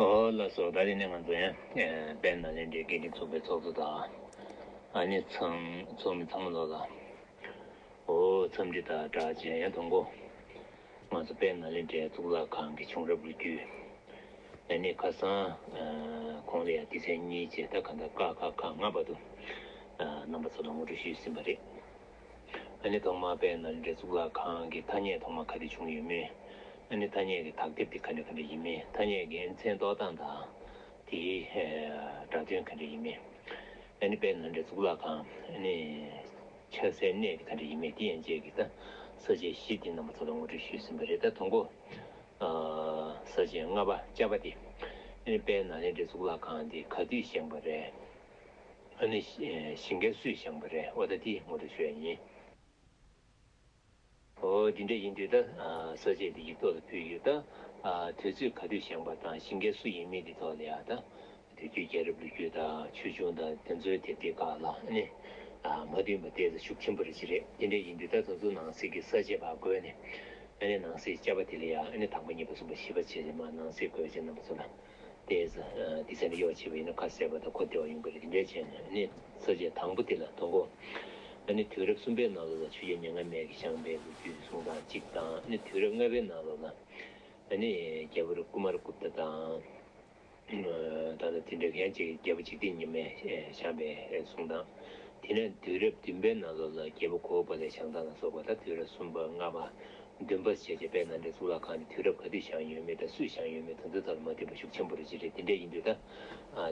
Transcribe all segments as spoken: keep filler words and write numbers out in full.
ཨོ་ལགས་སོ། ད་དེ་ནས་ང་ཚོ་ཡང་དཔལ་ནཱ་ལེནྡྲའི་དགེ་འདུན་ཚོགས་པའི་ཚོགས་གཙོ་དང་ཨ་ནི་ཚང་ཚོགས་མི་ཚང་མ་ལོ་ལ་ཨོ་འཚམས་འདྲི་དང་སྦྲགས་བྱས་ཡང་དང་པོ་ང་ཚོ་དཔལ་ནཱ་ལེནྡྲའི་གཙུག་ལག་ཁང་གི་བྱུང་རབས་ལོ་རྒྱུས། ཨ་ནི་ཁ་སང་གོང་ལ་ཡང་སྡེ་ཚན་གཉིས་བྱས་ད་ག་འདྲ་ཀ་ཁ་ག་ང་བར་དུ་རྣམ་པ་ཚོ་ལ་ངོ་སྤྲོད་ཞུས་ཟིན་པ་རེད། ཨ་ནི་ཐོག་མར་དཔལ་ནཱ་ལེནྡྲའི་གཙུག་ལག་ཁང་གི་ཐ་སྙད་ཐོག་མར་ག་དེ་བྱུང་ཡོད་མེད། ཨ་ནི་ཐ་སྙད་ཀྱི་དག་དེབ་དེ་ག་འདྲ་ག་འདྲ་ཡིན་མིན། ཐ་སྙད་ཀྱི་མཚན་འདོགས་སྟངས་དང་དེའི་སྒྲ་དོན་ག་འདྲ་ཡིན་མིན། ཨ་ནི་དཔལ་ནཱ་ལེནྡྲའི་གཙུག་ལག་ཁང་ཨ་ནི་ཆགས་སའི་གནས་དེ་ག་འདྲ་ཡིན་མིན་དེ་ཡན་ཆད་ཀྱི་ད་ས་བཅད་བཞི་དེ་རྣམ་པ་ཚོ་ལ་ངོ་སྤྲོད་ཞུས་ཟིན་པ་རེད། ད་དང་པོ་ས་བཅད་ལྔ་པ་ཅ་པ་དེ་ཨ་ནི་དཔལ་ནཱ་ལེནྡྲའི་གཙུག་ལག་ཁང་དེ་ག་དུས་བཞེངས་པ་རེད། ཨ་ནི་ཞིང་ཁའི་སུས་བཞེངས་པ་རེད། འོ་ད་དེ་ངོ་སྤྲོད་ཞུ་ཡ་ཡིན། འོ་འདི་འདྲ་ཡིན་དུས་ད་ས་བཅད་འདི་ཡིག་ཐོག་ལ་ཕུལ་ཡོད། ད་དུས་ཚོད་ག་དུས་བཞེངས་པ་དང་ཞིང་ཁའི་སུ་ཡིན་མིན་འདི་ཐོག་ལ་ཡ་ད་དུས་རྒྱུན་རྒྱལ་རབས་ལོ་རྒྱུས་དང་ཆོས་འབྱུང་དང་དེ་ཚོའི་དེབ་ཐེར་ཁག་ལ་ཨ་ནི་མ་མཐུན་པ་དེ་ཚོ་ཤུགས་ཆེན་པོ་རེ་ཅིག་རེད། འདི་འདྲ་ཡིན་དུས་ད་དེ་ཚོ་ནང་གསེས་ཀྱི་ས་བཅད་ཕར་བགོས་ནས་ཨ་ནི་ནང་གསེས་ཅ་པ་དེ་ལ་ཡ་ཨ་ནི་དང་པོ་གཉིས་པ་གསུམ་པ་བཞི་པ་བྱས་ཏེ་མར་ནང་གསེས་བགོས་བྱས་རྣམ་པ་ཚོ་ལ། དེ་དེ་ཚེ་འདི་གཡོག་བྱས་པ་ཡིན་ན་ཁ་གསལ་བ་དང་གོ་བདེ་བ་ཡོང་གི་རེད། དེ་འདྲའི་བྱས་ནས་ནི་ས་བཅད་དང་པོ་དེ་ལ་དང་པོ་ཨ་ནི་དུས་རབས་གསུམ་པའི་ནང་ལོགས་ལ་ཆོས་རྒྱལ་མྱ་ངན་མེད་ཀྱིས་བཞེངས་པའི་ལོ་རྒྱུས་གསུང་སྟངས་གཅིག་དང་། ཨ་ནི་དུས་རབས་ལྔ་པའི་ནང་ལོགས་ལ་ཨ་ནི་རྒྱལ་པོ་རི་ཀུ་མ་ར་གུབ་ཏ་དང་། ད་ལྟ་དེ་འདྲ་ཡང་ཅིག་རྒྱལ་པོ་འཇིག་རྟེན་ཉི་མས་བཞེངས་པའི་གསུང་སྟངས། དེ་ནས་དུས་རབས་བདུན་པའི་ནང་ལོགས་ལ་རྒྱལ་པོ་གོ་བོ་པ་ལའི་བཞེངས་སྟངས་ལ་སོགས་པ་དང་། དུས་རབས་གསུམ་པ་ལྔ་པ་བདུན་པ་བྱས་རྗེས་དཔལ་ནཱ་ལེནྡྲའི་གཙུག་ལག་ཁང་དེ་དུས་རབས་ག་དུས་བཞེངས་ཡོད་མེད་དང་སུས་བཞེངས་ཡོད་མེད་དེ་ཚོའི་ཐོག་ལ་མ་མཐུན་པ་ཤུགས་ཆེན་པོ་རེ་ཅིག་རེད། དེ་འདྲ་ཡིན་དུས་ད་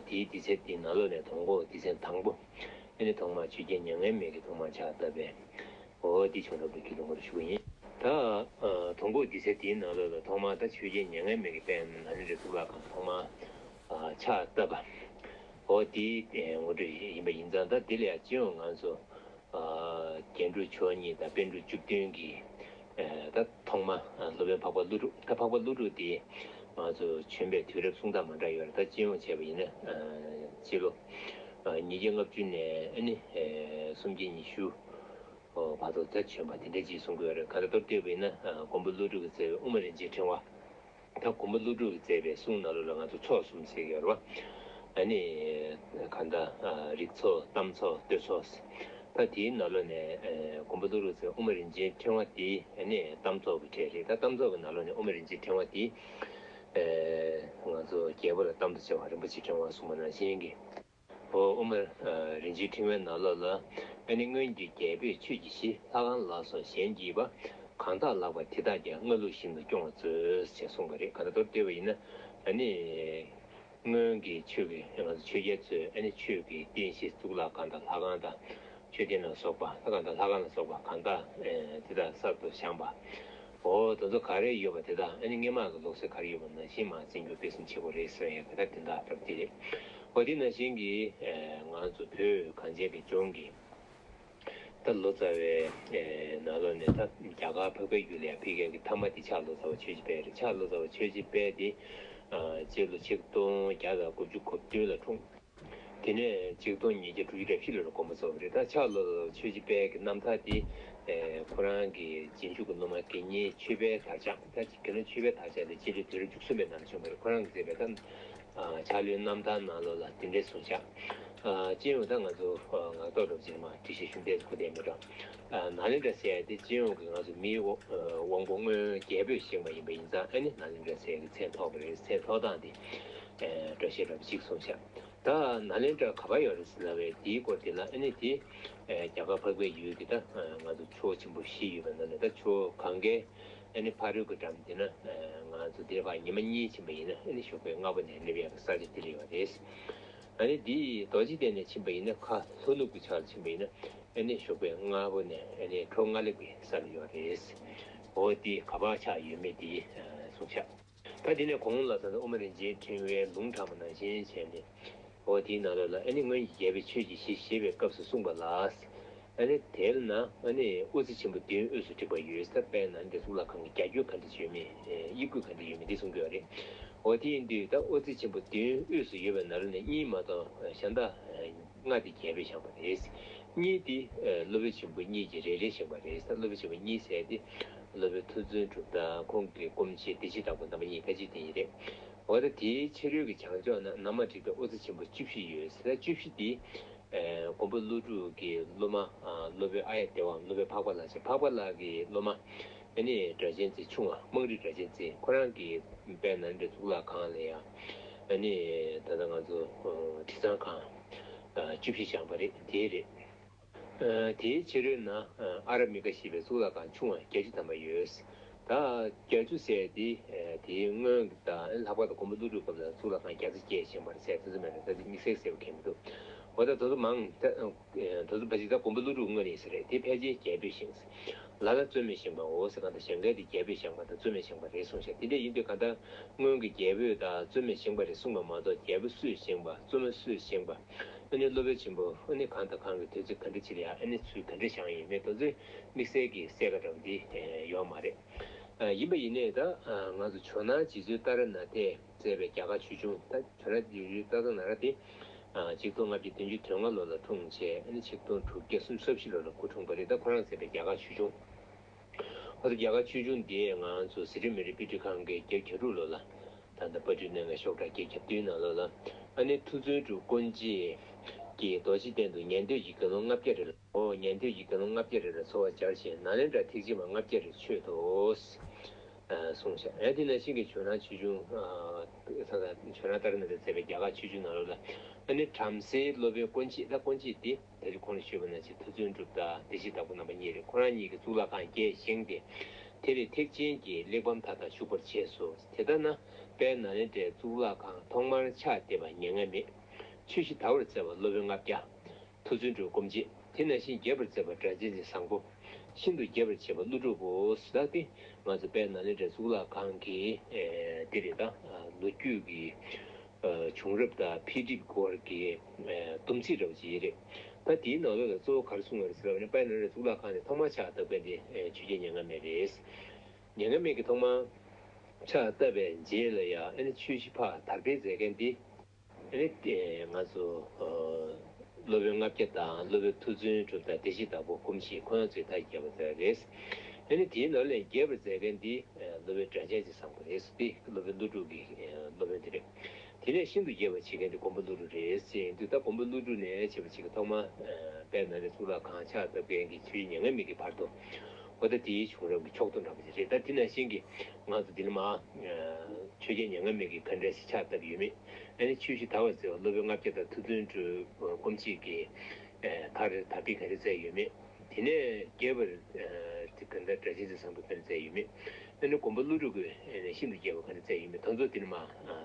དེའི་སྡེ་ཚན་དེའི་ནང་ལོགས་ནས་དང་པོ་སྡེ་ཚན་དང་པོ་ཨ་ནི་ཐོག་མར་ཆོས་རྒྱལ་མྱ་ངན་མེད་ཀྱིས་ཐོག་མར་ཕྱག་བཏབ་པའི་འོ་དེ་བྱུང་རབས་ལོ་རྒྱུས་ལ་ངོ་སྤྲོད་ཞུ་གི་ཡིན། ད་དང་པོ་སྡེ་ཚན་དེའི་ནང་ལོགས་ལ་ཐོག་མར་ད་ཆོས་རྒྱལ་མྱ་ངན་མེད་ཀྱིས་དཔལ་ནཱ་ལེནྡྲའི་གཙུག་ལག་ཁང་ཐོག་མར་ཕྱག་བཏབ་པ་འོ་དེའི་ངོ་སྤྲོད་ཡིན་པ་ཡིན་ཙང་། ད་དེ་ལ་ཡང་སྤྱི་ཡོངས་ང་ཚོ་རྒྱན་དྲུག་མཆོག་གཉིས་དང་པཎ་གྲུབ་བཅུ་བདུན་གྱི་ད་ཐོག་མ་སློབ་དཔོན་འཕགས་པ་ཀླུ་སྒྲུབ། ད་འཕགས་པ་ཀླུ་སྒྲུབ་དེ་ང་ཚོ་བྱོན་པའི་དུས་རབས་གསུང་སྟངས་མ་འདྲ་ཡོད་རེད། ད་སྤྱི་ཡོངས་བྱས་པ་ཡིན་ན་སྤྱི་ལོ་ཉིས་བརྒྱ་ལྔ་བཅུ་ནས་ཨ་ནི་སུམ་བརྒྱ་ཉི་ཤུ་བར་དུ་ད་བྱོན་པ་དེ་འདྲ་ཅིག་གསུང་གི་ཡོད་རེད། ག་ལ་མདོར་བསྡུས་པ་ཡིན་ན་མགོན་པོ་ཀླུ་སྒྲུབ་ཀྱིས་མཛད་པའི་དབུ་མ་རིན་ཆེན་ཕྲེང་བ། ད་མགོན་པོ་ཀླུ་སྒྲུབ་ཀྱིས་མཛད་པའི་གསུང་ནང་ལོགས་ལ་ང་ཚོ་ཚོགས་གསུམ་ཟེར་གྱི་ཡོད་རེད་བ། ཨ་ནི་གང་ལྟར་རིགས་ཚོགས་གཏམ་ཚོགས་བསྟོད་ཚོགས། ད་དེའི་ནང་ལོགས་ནས་མགོན་པོ་ཀླུ་སྒྲུབ་ཀྱིས་དབུ་མ་རིན་ཆེན་ཕྲེང་བ་དེ་ཨ་ནི་གཏམ་ཚོགས་ཀྱི་གྲས་རེད། ད་གཏམ་ཚོགས་ཀྱི་ནང་ལོགས་ནས་དབུ་མ་རིན་ཆེན་ཕྲེང་བ་དེ་ང་ཚོ་རྒྱལ་པོ་ལ་གཏམ་དུ་བྱ་བ་རིན་པོ་ཆེ་ཕྲེང་བ་གསུངས་པ་ནང་བཞིན་གྱི། འོ་དབུ་མ་རིན་ཆེན་ཕྲེང་བའི་ནང་ལོགས་ལ་ཨ་ནི་སྔོན་གྱི་རྒྱལ་པོས་ཆོས་ཀྱི་གཞི་ལྷ་ཁང་ལ་སོགས་གཞན་བགྱིས་པ། གང་དག་ལགས་པ་དེ་དག་ཀྱང་སྔ་ལུགས་བཞིན་དུ་སྐྱོང་བར་མཛོད་ཅེས་གསུངས་པ་རེད། གང་ལྟར་མདོར་བསྡུས་པ་ཡིན་ན་ཨ་ནི་སྔོན་གྱི་ཆོས་ཀྱི་ང་ཚོ་ཆོས་རྒྱལ་ཚོས་ཨ་ནི་ཆོས་ཀྱི་རྟེན་གཞི་གཙུག་ལག་ཁང་དང་ལྷ་ཁང་དང་མཆོད་རྟེན་ལ་སོགས་པ། ལྷ་ཁང་དང་ལྷ་ཁང་ལ་སོགས་པ་གང་དག་དེ་དག་གསར་དུ་བཞེངས་པ། འོ་དེ་ཚོ་ག་རེ་ཡོད་པ་དེ་དག་ཨ་ནི་སྔོན་མ་གི་ལུགས་སྲོལ་ག་རེ་ཡོད་པ་ནང་བཞིན་མར་འཛིན་རྒྱུ་དཔེ་སྲིད་ཆེ་བོ་རེད་ཟེར་ཡ་གི་ད་དེ་འདྲ་སྟབས་བདེ་རེད། འོ་དེ་ནང་བཞིན་གྱི་ང་ཚོ་བོད་གངས་ཅན་གྱི་ལྗོངས་ཀྱི་ད་ལོ་ཙཱ་བའི་ནང་ལོགས་ནས་ད་རྒྱ་གར་འཕགས་པའི་ཡུལ་ལ་ཡང་ཕེབས་མཁན་གྱི་ཐ་མ་དེ་ཕྱག་ལོ་ཙཱ་བ་ཆོས་རྗེ་དཔལ་རེད། ཕྱག་ལོ་ཙཱ་བ་ཆོས་རྗེ་དཔལ་དེ་སྤྱི་ལོ་ཆིག་སྟོང་བརྒྱ་དང་དགུ་བཅུ་གོ་བདུན་ལ་འཁྲུངས། དེ་ནས་ཆིག་སྟོང་ཉིས་བརྒྱ་དྲུག་ཅུ་རེ་བཞི་ལོར་དགོངས་པ་རྫོགས་པ་རེད། ད་ཕྱག་ལོ་ཙཱ་བ་ཆོས་རྗེ་དཔལ་གྱི་རྣམ་ཐར་དེ་ཁོ་རང་གི་རྗེས་འཇུག་གི་སློབ་མ་དགེ་བསྙེན་ཆོས་འཕེལ་དར་ལྕག་ད་དགེ་སློང་ཆོས་འཕེལ་དར་ལྕག་དེ་སྤྱི་ལོའི་དུས་རབས་བཅུ་གསུམ་པའི་ནང་ལ་བྱུང་བ་རེད། ཁོ་རང་གིས་མཛད་པའི་ད་ཕྱག་ལོའི་རྣམ་ཐར་ནང་ལོགས་ལ་དེ་འདྲའི་གསུངས་བཞག་སྤྱི་ཡོངས་ད་ང་ཚོ་ངག་ཐོག་འདྲ་པོ་ཅིག་ལ་མར་འགྲེལ་བཤད་ཞུ་འདོད་གོ་བདེ་མེད་འགྲོ། ནཱ་ལེནྡྲ་ཟེར་ཡ་དེ་སྤྱི་ཡོངས་ཀྱི་ང་ཚོ་མིའི་དབང་པོ་སྔོན་རྒྱལ་པོས་བཞེངས་པ་ཡིན་པ་ཡིན་ཙང་ཨ་ནི་ནཱ་ལེནྡྲ་ཟེར་ཡ་གི་མཚན་ཐོགས་པ་རེད། མཚན་ཐོགས་སྟངས་དེ་འགྲེལ་བཤད་འདྲ་པོ་ཅིག་གསུངས་བཞག་ད་ནཱ་ལེནྡྲ་ག་པར་ཡོད་རེད་ཟེར་ལབ་པའི་དེའི་སྐོར་དེ་ལ་ཨ་ནི་དེ་རྒྱ་གར་འཕགས་པའི་ཡུལ་གྱི་ད་ང་ཚོ་ཆུ་བོ་ཆེན་པོ་བཞི་ཡོད་པའི་ནང་ནས་ད་ཆུ་བོ་གངྒཱའི་ཨ་ནི་ཕ་རོལ་གྱི་འགྲམ་དེ་ན་ང་ཚོ་དེར་ཕར་ཉི་མ་གཉིས་ཕྱིན་པ་ཡིན་ན་ཨ་ནི་ཞོགས་པའི་སྔ་པོ་ནས་སླེབས་ཡག་གི་ས་ཆ་དེ་ལ་ཡོད་རེད། ཨ་ནི་འདི་རྡོ་རྗེ་གདན་ནས་ཕྱིན་པ་ཡིན་ན་ཁ་ལྷོ་ནུབ་ཀྱི་ཕྱོགས་ལ་ཕྱིན་པ་ཡིན་ན་ཨ་ནི་ཞོགས་པའི་སྔ་པོ་ནས་ཨ་ནི་ཁྲོ་མངའ་སླེབས་ཀྱི་ས་ལ་ཡོད་རེད། འོ་འདི་ག་པར་ཆགས་ཡོད་མེད་འདི་གསུངས་ཤག་ད་འདི་ནས་གོང་ལ་ད་ལྟ་དབུ་མ་རིན་ཆེན་ཕྲེང་བའི་ལུང་དྲངས་པ་ནང་བཞིན་བྱས་ནས། འོ་དེའི་ནང་ལོགས་ལ་ཨ་ནི་སྔོན་གྱི་རྒྱལ་པོས་ཆོས་ཀྱི་གཞི་བཞེས་པའི་སྐབས་སུ་གསུངས་པ་ལ། ཨ་ནི་དེ་ལ་ན་ཨ་ནི་དབུ་རྩེ་ཆེན་པོ་བདུན་དབུས་སུ་བསྒྲིགས་པ་ཡོད། ད་དཔལ་ནཱ་ལེནྡྲའི་གཙུག་ལག་ཁང་གི་རྒྱ་ཁྱོན་ག་འདྲ་ཡོད་མེད། དབྱེ་དགུ་ག་འདྲ་ཡོད་མེད་འདི་གསུང་གི་ཡོད་རེད། འོ་དེ་ཡིན་དུས་ད་དབུ་རྩེ་ཆེན་པོ་བདུན་དབུས་སུ་ཡོད་པའི་ནང་ལོགས་ནས་གཉིས་མ་གཏོགས་གཞན་དག་ལྔ་དེ་རྒྱལ་པོས་བཞེངས་པ་རེད། གཉིས་དེ་སློབ་དཔོན་ཆེན་པོ་གཉིས་ཀྱིས་རེ་རེ་བཞེངས་པ་རེད། ད་སློབ་དཔོན་ཆེན་པོ་གཉིས་ཟེར་དེ་སློབ་དཔོན་མཐར་ཐུག་གྲུབ་དང་ཁོང་གི་སྐུ་མཆེད་བདེ་བྱེད་བདག་པོ་རྣམ་པ་གཉིས་ཀ་གཅིག་དེ་ཡིན་རེད། འོ་ད་དེའི་ཕྱི་རོལ་གྱི་བྱང་ཕྱོགས་ན་ན་མ་འགྲིག་པའི་དབུ་རྩེ་ཆེན་པོ་བཅུ་བཞི་ཡོད་ཟེར། བཅུ་བཞི་དེ་ཨེ་མགོན་པོ་ཀླུ་སྒྲུབ་ཀྱི་སློབ་མ་ཨ་སློབ་དཔོན་ཨཱརྱ་དེ་བའམ་སློབ་དཔོན་འཕགས་པ་ལྷ་ཟེར། འཕགས་པ་ལྷ་གི་སློབ་མ་ཨ་ནི་སྒྲ་གཅན་འཛིན་ཆུང་བ་དམངས་རིགས་སྒྲ་གཅན་འཛིན། ཁོ་རང་གིས་དཔལ་ནཱ་ལེནྡྲའི་གཙུག་ལག་ཁང་ལ་ཡང་ཨ་ནི་ད་ལྟ་ང་ཚོ་ཨ་དྲི་གཙང་ཁང་ཨ་བཅུ་བཞི་བཞེངས་པ་རེད། དེ་རེད། ཨ་དེའི་ཕྱི་རོལ་ན་ཨ་ཨ་ར་མི་ཀ་ཞེས་པའི་གཙུག་ལག་ཁང་ཆུང་བ་བརྒྱད་ཅུ་ཐམ་པ་ཡོད། ད་བརྒྱད་ཅུ་ཟེར་དེ་ཨ་དེའི་སྔོན་གྱི་དང་ལྷག་པར་དུ་མགོན་པོ་ཀླུ་སྒྲུབ་སྐབས་ལ་གཙུག་ལག་ཁང་བརྒྱ་རྩ་བརྒྱད་བཞེངས་པ་རེད་ཟེར་དེ་ཚོ་མེད་རེད། ད་དེ་དམིགས་བསལ་གསལ་པོ་གང་མི་འདུག་འོ་ད་དེ་ཚོ་མང་ད་ཨ་དེ་ཚོ་ཕལ་ཆེར་ད་མགོན་པོ་ཀླུ་སྒྲུབ་སྔོན་ནས་ཟེར་རེད། དེ་ཕལ་ཆེར་རྒྱས་པོད་བཞེངས། ལ་ལ་རྩོད་མེད་བཞེངས་པའོ་ཟེར་གང་ལྟར་བཞེངས་མཁན་དེ་རྒྱས་པོད་བཞེངས་པ་དང་རྩོད་མེད་བཞེངས་པ་རེད་གསུངས་ཤག་དེ་འདྲ་ཡིན་དུས་གང་ལྟར་སྔོན་གྱི་རྒྱས་པོད་དང་རྩོད་མེད་བཞེངས་པ་རེད་གསུངས་པ་མ་གཏོགས་རྒྱས་པོད་སུས་བཞེངས་པ་རྩོད་མེད་སུས་བཞེངས་པ། ཨ་ནི་སློབ་དཔོན་ཆེན་པོ་ཨ་ནི་གང་དང་གང་གི་དུས་ཚོད་ག་འདྲ་ཅིག་ལ་ཡང་ཨ་ནི་ཚུལ་ག་འདྲ་བཞེངས་ཡོད་མེད་དེ་ཚོ་དམིགས་བསལ་གྱི་གསལ་ཁ་འདྲ་བོ་འདི་ཡོད་མ་རེད། ཡིན་པ་ཡིན་ནའི་ད་ང་ཚོ་ཇོ་ནང་རྗེ་བཙུན་ཏཱ་ར་ནཱ་ཐས་མཛད་པའི་རྒྱ་གར་ཆོས་འབྱུང་། ད་ཇོ་ནང་རྗེ་བཙུན་ཏཱ་ར་ནཱ་ར་དེ་ཆིག་སྟོང་ལྔ་བརྒྱ་བདུན་ཅུ་དོན་ལྔ་ལོ་ལ་འཁྲུངས་བྱས། ཨ་ནི་ཆིག་སྟོང་དྲུག་བརྒྱ་སུམ་ཅུ་སོ་བཞི་ལོ་ལ་སྐུ་འཁྲུངས་པ་རེད། ད་ཁོ་རང་མཛད་པའི་རྒྱ་གར་ཆོས་འབྱུང་། ཨ་ད་རྒྱ་གར་ཆོས་འབྱུང་འདི་ང་ཚོ་ཟི་ཁྲོན་མི་རིགས་དཔེ་སྐྲུན་ཁང་གིས་བརྒྱད་ཅུ་གྱ་དྲུག་ལོ་ལ་ད་ལྟ་པར་སྐྲུན་གནང་བའི་ཤོག་གྲངས་བརྒྱད་ཅུ་གྱ་བདུན་ནང་ལོགས་ལ་ཨ་ནི་མཐུ་བཙུན་གྲུབ་དཀོན་མཆོག་གིས་རྡོ་རྗེ་གདན་དུ་ཉན་ཐོས་ཀྱི་དགེ་སློང་ལྔ་བརྒྱ་རེ་ལ། འོ་ཉན་ཐོས་ཀྱི་དགེ་སློང་ལྔ་བརྒྱ་རེ་ལ་འཚོ་བ་སྦྱར་ཞིང་ནཱ་ལེནྡྲ་ཐེག་ཆེན་པ་ལྔ་བརྒྱ་རེ་མཆོད་དོ། གསུངས་ཤག་ཨ་དེ་ནང་བཞིན་གྱི་ཇོ་ནང་ཆོས་འབྱུང་ཨ་ཇོ་ནང་ཏཱ་ར་ནཱ་ཐས་མཛད་པའི་རྒྱ་གར་ཆོས་འབྱུང་ནང་ལོགས་ལ་ཨ་ནི་བྲམ་ཟེའི་སློབ་དཔོན་དཀོན་མཆོག་ད་དཀོན་མཆོག་དེ་ད་རེས་གོང་ལ་ཞུས་པ་ནང་བཞིན་མཐུ་བཙུན་གྲུབ་དང་བདེ་གཤེགས་དྭགས་པོ་རྣམ་པ་གཉིས་རེད། ཁོ་རང་གཉིས་ཀྱིས་གཙུག་ལག་ཁང་བརྒྱད་བཞེངས་ཏེ་དེ་ལས་ཐེག་ཆེན་གྱི་གླེགས་བམ་མཐའ་དག་བཞུགས་པར་བྱས་སོ། དེ་ལྟ་ན་དཔལ་ནཱ་ལེནྡྲའི་གཙུག་ལག་ཁང་ཐོག་མར་ཕྱག་བཏབ་པ་མྱ་ངན་མེད། ཆོས་བཞི་དར་བར་མཛད་པ་སློབ་དཔོན་ལྔ་བརྒྱ། མཐུ་བཙུན་གྲུབ་དཀོན་མཆོག་དེ་ནང་བཞིན་རྒྱས་པར་མཛད་པ་སྒྲ་གཅན་འཛིན་བཟང་པོ། ཤིན་ཏུ་རྒྱས་པར་བྱེད་པ་ཀླུ་སྒྲུབ་བོ། ད་དེ་ང་ཚོ་དཔལ་ནཱ་ལེནྡྲའི་གཙུག་ལག་ཁང་གི་ཨེ་འདི་རེད། ད་ལོ་རྒྱུས་ཀྱི་ཨ་བྱུང་རབས་དང་འཕེལ་འགྲིབ་སྐོར་གྱི་ཨེ་སྡོམ་ཚིག་འདྲ་བོ་ཅིག་རེད། ད་དེའི་ནང་ལོགས་ལ་གཙོ་བོ་ག་རེ་གསུངས་པ་རེད་ཟེར་བ་ནི་དཔལ་ནཱ་ལེནྡྲའི་གཙུག་ལག་ཁང་ནས་ཐོག་མར་ཕྱག་བཏབ་མཁན་དེ་ཨེ་ཆོས་རྒྱལ་མྱ་ངན་མེད་རེད། མྱ་ངན་མེད་ཀྱིས་ཐོག་མར་ཕྱག་བཏབ་པའི་རྗེས་ལ་ཡང་ཨ་ནི་ཆོས་བཞི་ཕར་དར་སྤེལ་མཛད་མཁན་དེ། ཨ་ནི་དེ་ང་ཚོ་ཨ་སློབ་དཔོན་ལྔ་བརྒྱ་དང་སློབ་དཔོན་མཐུ་བཙུན་གྲུབ་དང་བདེ་གཤེགས་དྭགས་པོ་དཀོན་མཆོག་ཁོ་རང་ཚོས་མཐའ་རྒྱས་པ་མཛད་རེད། ཨ་ནི་དེའི་ནང་ལས་རྒྱས་པར་མཛད་མཁན་འདི་ཨ་སློབ་དཔོན་སྒྲ་གཅན་འཛིན་བཟང་པོ་རེད། དེ་སློབ་དཔོན་ཀླུ་སྒྲུབ་ཀྱི་ཨ་སློབ་དཔོན་དེ་རེད། དེ་ནས་ཤིན་ཏུ་རྒྱས་པར་བྱེད་མཁན་དེ་མགོན་པོ་ཀླུ་སྒྲུབ་རེད་ཟེར་ཡིན་དུས། ད་མགོན་པོ་ཀླུ་སྒྲུབ་ནས་བྱས་པ་ཅིག་གི་ཐོག་མ་ཨ་དཔལ་ནཱ་ལེནྡྲའི་གཙུག་ལག་ཁང་ཕྱག་བཏབ་མཁན་གྱི་ཆོས་རྒྱལ་མྱ་ངན་མེད་ཀྱི་བར་དུ། འོ་ད་དེའི་བྱུང་རབས་ཀྱི་ཕྱོགས་བསྡོམས་འདྲ་པོ་ཅིག་རེད། ད་དེ་ནང་བཞིན་གྱི་ང་ཚོ་འདི་ལ་མ་ཆོས་རྒྱལ་མྱ་ངན་མེད་ཀྱིས་ག་འདྲ་ཞིག་ཕྱག་བཏབ་ཡོད་མེད། ཨ་ནི་ཆོས་བཞི་དར་བར་མཛད་པ་སློབ་དཔོན་ལྔ་བརྒྱ་དང་མཐུ་བཙུན་གྲུབ་དཀོན་མཆོག་གིས་ཨ་ག་རེ་དར་སྤེལ་ག་རེ་མཛད་ཡོད་མེད། དེ་ནས་རྒྱས་པར་ཨ་དེ་ག་འདྲ་སྒྲ་གཅན་འཛིན་བཟང་པོས་ག་རེ་མཛད་ཡོད་མེད། ཨ་ནི་མགོན་པོ་ཀླུ་སྒྲུབ་ཀྱིས་ཨ་ནི་ཤིན་ཏུ་རྒྱས་པར་ག་རེ་མཛད་ཡོད་མེད། དེ་ཚོ་འདི་ལ་མ་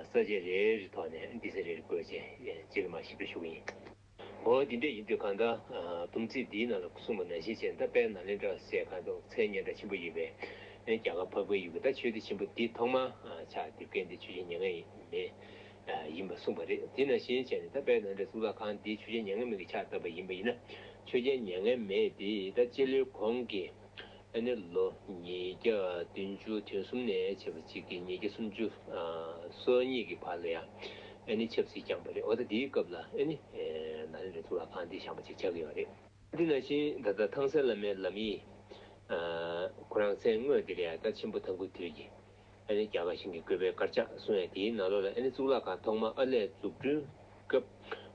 ས་བཅད་རེ་རེའི་ཐོག་ནས་ཨ་ནི་འདི་ཚོ་རེ་རེ་བཀོད་བྱས་རྗེས་ལ་མ་ཞིབ་ཕྲ་ཞུ་གི་ཡིན། འོ་འདི་འདྲ་ཡིན་དུས་གང་ལྟར་ཨ་སྡོམ་ཚིག་འདིའི་ནང་ལ་གསུངས་པ་ནང་བཞིན་བྱས་ན་ད་དཔལ་ནཱ་ལེནྡྲ་ཟེར་གང་དུ་མཚན་སྙན་གྲགས་ཆེན་པོ་ཡོད་པའི་ཨ་རྒྱ་གར་འཕགས་པའི་ཡུལ་གྱི་ད་ཆོས་སྡེ་ཆེན་པོ་འདི་ཐོག་མར་ཨ་ཕྱག་འདེབས་མཁན་འདི་ཆོས་རྒྱལ་མྱ་ངན་མེད་ཨ་ཡིན་པ་གསུངས་པ་རེད། དེ་ནང་བཞིན་བྱས་ནས་ད་དཔལ་ནཱ་ལེནྡྲའི་གཙུག་ལག་ཁང་འདི་ཆོས་རྒྱལ་མྱ་ངན་མེད་ཀྱིས་ཕྱག་བཏབ་པ་ཡིན་པ་ཡིན་ན། ཆོས་རྒྱལ་མྱ་ངན་མེད་འདི་ད་སྤྱི་ལོའི་གོང་གི་ཨ་ནི་ལོ་ཉིས་བརྒྱ་བདུན་ཅུ་དོན་གསུམ་ནས་བྱས་པ་ཅིག་གི་ཉིས་བརྒྱ་སུམ་ཅུ་སོ་གཉིས་ཀྱི་བར་ལ་ཡང་ཨ་ནི་ཆབ་སྲིད་བསྐྱངས་པ་རེད། འོ་ད་དེའི་སྐབས་ལ་ཨ་ནི་ནཱ་ལེནྡྲའི་གཙུག་ལག་ཁང་འདི་བཞེངས་པ་ཅིག་ཆགས་ཀྱི་ཡོད་རེད། དེ་ནང་བཞིན་ད་ལྟ་ཐང་སན་བླ་མའི་ལམ་ཡིག་ཁོ་རང་མཚན་དངོས་དེ་ལ་ཡང་ད་ཆེན་པོ་དང་པོ་དུས་ཀྱི་ཨ་ནི་རྒྱ་གར་ཞིང་གི་བཀོད་པའི་དཀར་ཆག་གསུང་ཡ་དེའི་ནང་ལོགས་ལ་ཨ་ནི་གཙུག་ལག་ཁང་ཐོག་མ་ཨར་ལས་འཛུགས་སྐྲུན་སྐབས་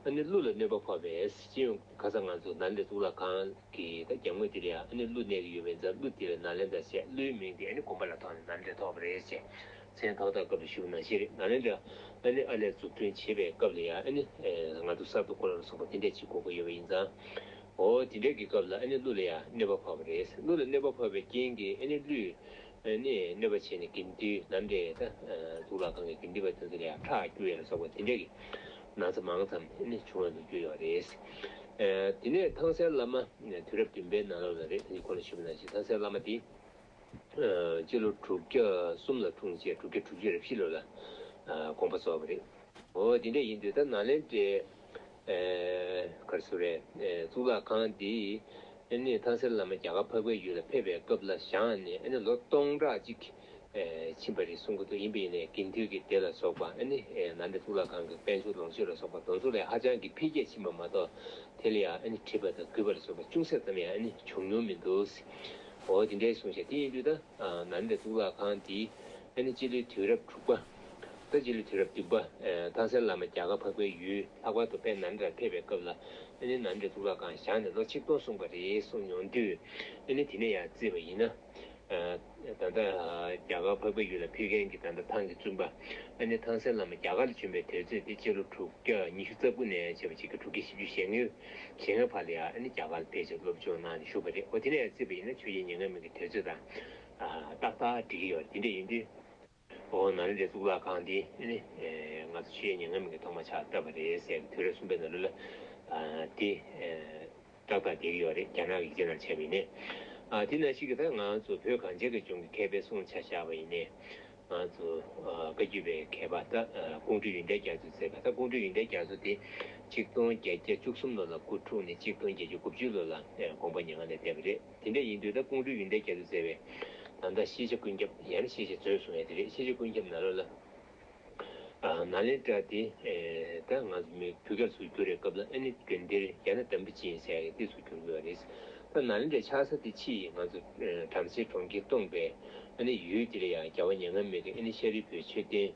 ཨ་ནི་ཀླུ་ལ་གནོད་པ་ཕོག་པས། སྤྱི་ཡོངས་ཁ་སང་ང་ཚོ་ནཱ་ལེནྡྲ་གཙུག་ལག་ཁང་གི་ད་རྒྱབ་ངོས་དེ་ལ་ཡང་ཨ་ནི་ཀླུ་གནས་ཀྱི་ཡོད་པ་ཡིན་ཙང་ཀླུ་དེ་ལ་ནཱ་ལེནྡྲ་ཟེར། ཀླུའི་མིང་དེ་ཨ་ནི་དགོན་པ་ལ་ཐོགས་ནས་ནཱ་ལེནྡྲ་ཐོགས་པ་རེད་ཅེས་མཚན་ཐོགས་སྐབས་ལ་ཞུ་བ་ནང་བཞིན་རེད། ནཱ་ལེནྡྲ་ཨ་ནི་ཨར་ལས་འཛུགས་སྐྲུན་བྱེད་པའི་སྐབས་ལ་ཡང་ཨ་ནི་ང་ཚོ་གསར་དུ་བསྐོར་བ་ལ་སོགས་པ་དེ་འདྲས་ཅིག་དགོས་ཀྱི་ཡོད་པ་ཡིན་ཙང་། འོ་དེ་འདྲས་ཀྱི་སྐབས་ལ་ཨ་ནི་ཀླུ་ལ་ཡང་གནོད་པ་ཕོག་པ་རེད། ཀླུ་ལ་གནོད་པ་ཕོག་པའི་རྐྱེན་གྱིས་ཨ་ནི་ཀླུས་ཨ་ནི་གནོད་པ་བྱས་ནས་དགེ་འདུན་ནམ་རེ་ད་གཙུག་ལག་ཁང་གི་དགེ་འདུན་པ་དེ་ཚོ་ལ་ཡང་ཁྲག་སྐྱུག་ཡ་ལ་སོགས་པ་དེ་འདྲས་ཀྱི་ན་ཚ་མང་ཙམ་ཨ་ནི་བྱུང་བའི་ལོ་རྒྱུས་ཡོད་རེད། ཨ་དེ་ནས་ཐང་སན་བླ་མ་དུས་རབས་བདུན་པའི་ནང་ལོགས་ལ་རེད། དེ་ནི་གོང་ལ་ཞུས་པ་ནང་བཞིན་ཐང་སན་བླ་མ་དེ་ཨ་སྤྱི་ལོ་དྲུག་བརྒྱ་གསུམ་ལ་འཁྲུངས་རྗེས་དྲུག་བརྒྱ་དྲུག་ཅུ་རེ་བཞི་ལོ་ལ་ཨ་དགོངས་པ་རྫོགས་པ་རེད། འོ་དེ་འདྲ་ཡིན་དུས་ད་ནཱ་ལེནྡྲའི་ཨེ་ག་རེ་ཟེར་རེད། ཨེ་གཙུག་ལག་ཁང་འདི་ཨ་ནི་ཐང་སན་བླ་མ་རྒྱ་གར་འཕགས་པའི་ཡུལ་ལ་ཕེབས་པའི་སྐབས་ལ་བཞེངས་ནས་ཨ་ནི་ལོ་སྟོང་ཕྲག་གཅིག་ཨེ་ཕྱིན་པ་རེད་གསུང་གི་འདུག་ཡིན་པ་ཡིན་ནའི་དགེ་འདུན་གྱི་སྡེ་ལ་སོགས་པ་ཨ་ནི་ཨེ་ནཱ་ལེནྡྲ་གཙུག་ལག་ཁང་གི་དཔལ་འབྱོར་ལོངས་སྤྱོད་ལ་སོགས་པ་དེ་ཚོ་ལ་ཧ་ཅང་གི་འཕེལ་རྒྱས་ཕྱིན་པ་མ་གཏོགས་དེ་ལ་ཡང་ཨ་ནི་འཁྲུལ་པ་དང་རྒུད་པ་ལ་སོགས་པ་ཅུང་ཟད་ཙམ་ཡང་ཨ་ནི་བྱུང་མྱོང་མི་འདུག་འོ་དེ་འདྲའི་གསུངས་ཤག་དེ་ཡིན་དུས་ད། ནཱ་ལེནྡྲ་གཙུག་ལག་ཁང་འདི་ཨ་ནི་སྤྱི་ལོའི་དུས་རབས་དྲུག་པ་ ད་སྤྱི་ལོ་དུས་རབས་བདུན་པ། ཨེ། ཐང་སན་བླ་མ་རྒྱ་གར་འཕགས་པའི་ཡུལ་ལྷག་པར་དུ་དཔལ་ནཱ་ལེནྡྲར་ཕེབས་པའི་སྐབས་ལ། ཨ་ནི་ནཱ་ལེནྡྲའི་གཙུག་ལག་ཁང་བཞེངས་ནས་ལོ་ཆིག་སྟོང་སོང་པ་རེད་གསུངས་མྱོང་དུས། ཨ་ནི་དེ་ནས་ཡང་བརྩིས་པ་ཡིན་ན། ཨ། ད་ལྟ་རྒྱ་གར་འཕགས་པའི་ཡུལ་ལ་ཕེབས་མཁན་གྱི་ད་ལྟ་ཐང་གི་བཙུན་པ། ཨ་ནི་ཐང་སན་བླ་མ་རྒྱ་གར་ལ་བྱོན་པའི་དུས་ཚོད་དེ་སྤྱི་ལོ་དྲུག་བརྒྱ་ཉི་ཤུ་རྩ་དགུ་ནས་བྱས་པ་ཅིག་གི་དྲུག་བརྒྱ་བཞི་བཅུ་ཞེ་ལྔའི་ཞེ་ལྔའི་བར་ལ་ཡང་ཨ་ནི་རྒྱ་གར་ལ་ཕེབས་བྱས་སློབ་སྦྱོང་གནང་ནས་བཞུགས་པ་རེད། འོ་དེ་ནས་ཡང་བརྩིས་པ་ཡིན་ན་ཆོས་རྒྱལ་མྱ་ངན་མེད་ཀྱི་དུས་ཚོད་དང་། ཨ། ཏག་ཏག་འགྲིག་གི་ཡོད་རེད། དེ་འདྲ་ཡིན་དུས། འོ་ནཱ་ལེནྡྲའི་གཙུག་ལག་ཁང་འདི་ནི། ཨེ། ང་ཚོ་ཆོས་རྒྱལ་མྱ་ངན་མེད་ཀྱིས་ཐོག་མ་ཕྱག་བཏབ་པ་རེད་ཟེར་གྱི་དུས་རབས་གསུམ་པའི་ནང་ལོགས་ལ། ཨ། འདི། ཨེ། ཏག་ཏག་བསྡད་ཀྱི་ཡོད་རེད། རྒྱ་ནག་གི་ཡིག་ཆ་ནང་བྱས་པ་ཡིན་ནའི། ཨ། དེ་ནང་བཞིན་གྱི་ད་ང་ཚོ་བོད་གངས་ཅན་གྱི་ལྗོངས་ཀྱི་མཁས་པའི་གསུང་ཆ་བཞག་པ་ཡིན་ནའི། ང་ཚོ། ཨ། བཀའ་བརྒྱུད་པའི་མཁས་པ་ད། ཨ། ཀོང་སྤྲུལ་ཡོན་ཏན་རྒྱ་མཚོ་ཟེར་བ། ད་ཀོང་སྤྲུལ་ཡོན་ཏན་རྒྱ་མཚོ་དེ་ཆིག་སྟོང་བརྒྱད་བརྒྱ་བཅུ་གསུམ་ལོ་ལ་སྐུ་འཁྲུངས་ནས་ཆིག་སྟོང་བརྒྱད་བརྒྱ་དགུ་བཅུ་ལོ་ལ། ཨེ། དགོངས་པ་མྱ་ངན་ལས་འདས་པ་རེད། དེ་འདྲ་ཡིན་དུས་ད་ཀོང་སྤྲུལ་ཡོན་ཏན་རྒྱ་མཚོ་ཟེར་བའི་ད་ལྟ་ཤེས་བྱ་ཀུན་ཁྱབ་ཡང་ན་ཤེས་བྱ་མཛོད་གསུང་ཡ་དེ་རེད། ཤེས་བྱ་ཀུན་ཁྱབ་ནང་ལོགས་ལ། ཨ། ནཱ་ལེནྡྲ་དེ། ཨེ། ད་ང་ཚོ་མི་བོད་སྐད་ཚུར་བསྒྱུར་བའི་སྐབས་ལ་ཨ་ནི་དགོན་སྡེར་ཡང་ན་དམ་པ་ཅན་ཟེར་ཡ་དེ་ཚུར་བསྒྱུར་གྱི་ཡོད་རེད། ད་ནཱ་ལེནྡྲའི་ཆགས་ས་དེ་ཕྱིའི་ང་ཚོ། ཨེ། བྲམ་ཟེ་གྲོང་ཁྱེར་སྟོང་པའི་ཨ་ནི་ཡུལ་དེ་ལ་ཡང་རྒྱལ་བ་མྱ་ངན་མེད་ཀྱི་ཨ་ནི་ཤཱ་རིའི་བུའི་མཆོད་རྟེན།